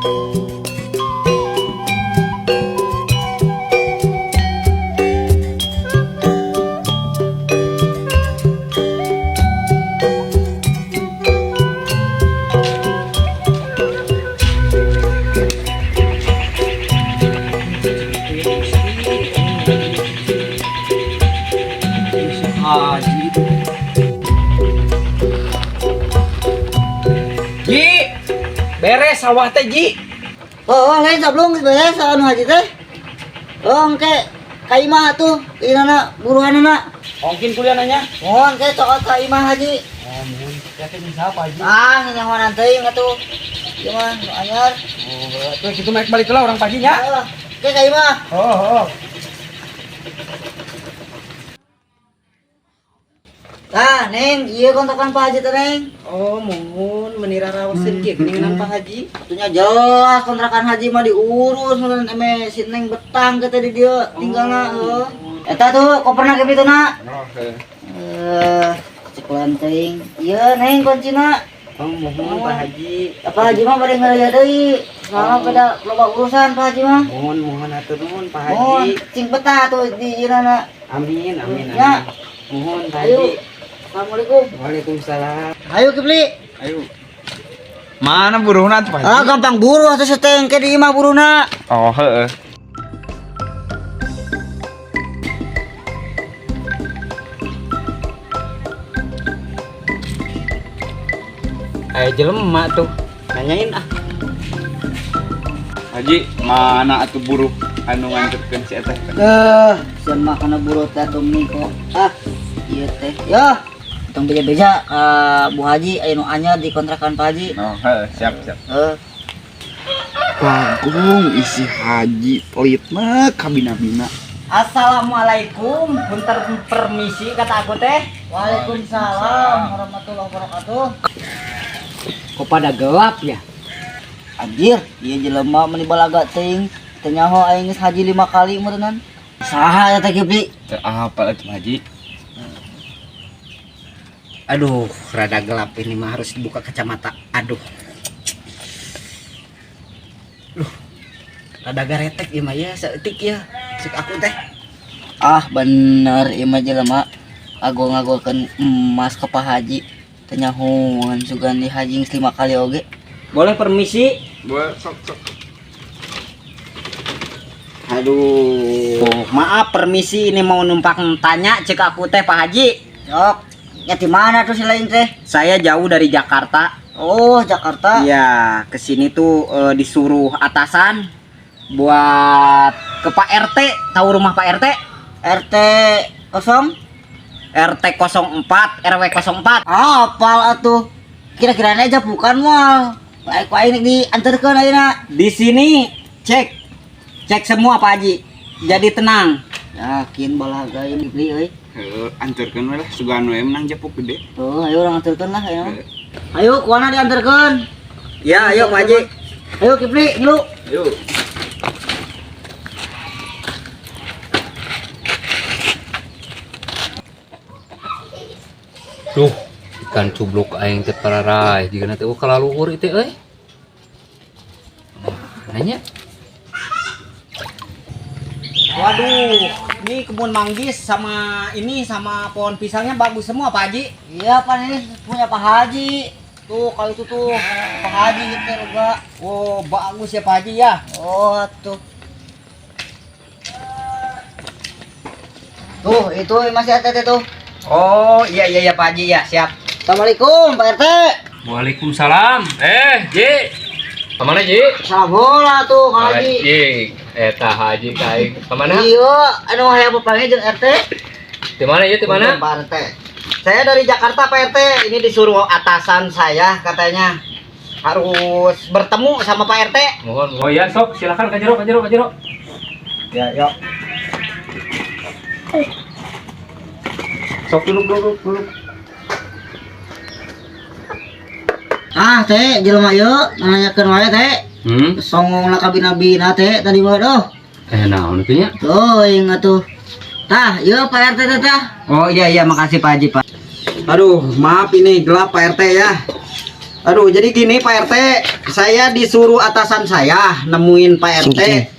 Haji. Ji, beres sawah teh Ji. Oh, lain sablung geus beres anu haji teh. Oh, engke ka imah atuh, ieu buruhanana. Ongkin kuliah nanya. Mohon ke cokot ka imah haji. Oh, mohon. Ya teh bisa apa Haji? Ah, nyahonan teuing atuh. Ieu mah nu anyar. Oh, tuh kitu naik balik lah orang paginya. Heeh. Ke ka imah. Oh, oh. Tah, Neng, ieu kontrakan Pak Haji teh, Neng. Oh, mohon menira rawasin kieu geuningan Pak Haji. Atunya jelas kontrakan haji mah diurus mun eme si Neng betang ke teh di dieu tinggalna heuh. Eta tuh koperna ke kitu na. Oke. Eh, cekulan teuing. Ieu Neng kuncina. Oh, mohon Pak Haji. Apa Haji mah bade ngeureuyeuh deui. Soalna beda loba urusan Pak Haji mah. Mohon mohon atur nuhun Pak Mohon Haji. cing betah tuh di ieu na. Amin amin amin. Ya. Mohon Pak Ayo. Haji. Assalamualaikum. Waalaikumsalam. Ayo Kipli. Ayo. Mana buruhna tuh Pak Ah Haji? gampang buruh atuh seteng ke di imah buruhna. Oh, heeh. Ayo jelema tuh. Nanyain ah. Haji, mana atuh buruh anu nganterkeun si eta teh? Eh, sia mah kana buruh teh atuh meni kok. Ah, ieu teh. Yah, tong beja-beja ka Bu Haji aya nu anyar di kontrakan Pak Haji. Oh, heeh, siap, siap. Heuh. Bagong isi haji pelitna kabina-bina. Assalamualaikum, punten permisi kata aku teh. Waalaikumsalam warahmatullahi wabarakatuh. Kok pada gelap ya? Anjir, ieu jelema meni balaga teuing. Teu nyaho aing geus haji 5 kali meureunnan. Saha eta teh Kipli? Teu apal atuh Haji. Aduh, rada gelap ini mah harus dibuka kacamata. Aduh. Duh. Rada garetek ieu mah ya, saeutik ya. Cek aku teh. Ah, bener ieu mah jelema agol-agolkeun emas ke Pak Haji. Teu nyahoan sugan di haji geus 5 kali oge. Boleh permisi? Boleh sok sok. Aduh, maaf permisi ini mau numpang tanya cek aku teh Pak Haji. Sok, nya di mana tuh si lain teh? Saya jauh dari Jakarta. Oh, Jakarta. Iya, kesini tuh disuruh atasan buat ke Pak RT, tahu rumah Pak RT? RT kosong? RT 04, RW 04. Apal atuh. Kira-kira aja bukan moal. Baik aing diantarkeun ayeuna. Di sini cek. Cek semua Pak Haji. Jadi tenang. Yakin balaga ieu beli euy. Heeh, anterkeun we lah sugan we menang japuk gede. Tuh, ayo urang anterkeun lah ayo. Ayo kuana diantarkeun. Ya, ayo Pak Haji. Ayo Kipli, ngilu. Ayo. Duh, ikan cubluk aing teh pararai jigana teh kalaluhur ieu teh euy. Nanya, Waduh, ini kebun manggis sama ini sama pohon pisangnya bagus semua Pak Haji. Iya, pan ini punya Pak Haji. Tuh, kalau itu tuh Pak Haji gitu lega. Oh, bagus ya Pak Haji ya. Oh, tuh. Tuh, itu masih RT tuh. Oh, iya iya ya Pak Haji ya, siap. Assalamualaikum Pak RT. Waalaikumsalam. Ji. Kemana, Ji? Salah bola tuh Pak Haji. Haji. Eta Haji ka aing. Kemana? Iya, anu hayang papanggih jeung RT. Di mana ya, di mana? Pak RT. Saya dari Jakarta Pak RT, ini disuruh atasan saya katanya harus bertemu sama Pak RT. Mohon. Oh iya, sok silakan ka jero, ka jero, ka jero. Ya, yuk. Sok duduk duduk duduk. Ah, teh, jelema ieu nanyakeun wae teh. Hmm. Songongna kabina-bina teh tadi mah doh. Naon kieu nya? Tuh, ingat tuh. Tah, ieu Pak RT teh tah. Oh iya iya, makasih Pak Haji Pak. Aduh, maaf ini gelap Pak RT ya. Aduh, jadi gini, Pak RT, saya disuruh atasan saya nemuin Pak RT Cing.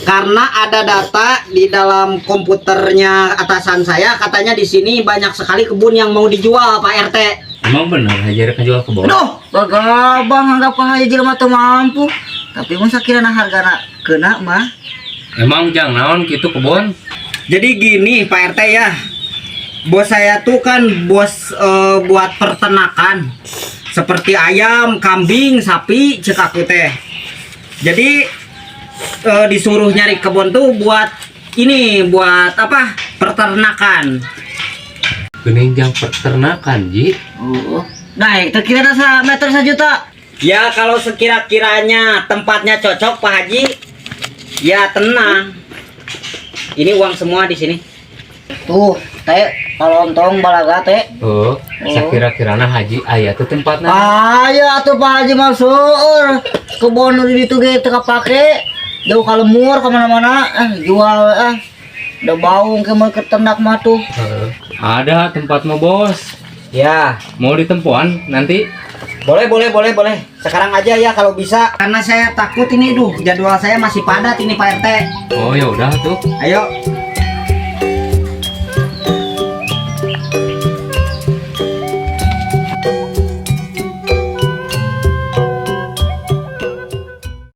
Karena ada data di dalam komputernya atasan saya, katanya di sini banyak sekali kebun yang mau dijual, Pak RT. Emang bener Haji rek ngajual kebon? Aduh, Bagabang anggap Pak Haji jelema teu mampu. Tapi mun sakirana hargana kena mah. Emang jang naon gitu kebon? Jadi gini, Pak RT, ya. Bos saya tuh kan bos buat peternakan. Seperti ayam, kambing, sapi, cek aku teh. Jadi disuruh nyari kebun tuh buat ini, buat apa? Peternakan. Geuning jang peternakan, Ji. Oh. Nah, teu kira sa meter 1 juta. Ya, kalau sekira-kiranya tempatnya cocok, Pak Haji, ya tenang. Ini uang semua di sini. Tuh, teh kalontong balaga teh. Oh, sakira-kirana Haji aya tuh tempatna. Aya atuh, Pak Haji mah seueur. Kebon nu di ditu ge teu kapake. Jauh ka lemur ka mana-mana, jual ah. Udah baung ke mau ke ternak mah tuh. Heeh. Ada tempat mah, Bos. Ya, Mau ditempuan nanti? Boleh, boleh, boleh, boleh. Sekarang aja ya kalau bisa. Karena saya takut ini, duh, jadwal saya masih padat ini, Pak RT. Oh, ya udah tuh. Ayo.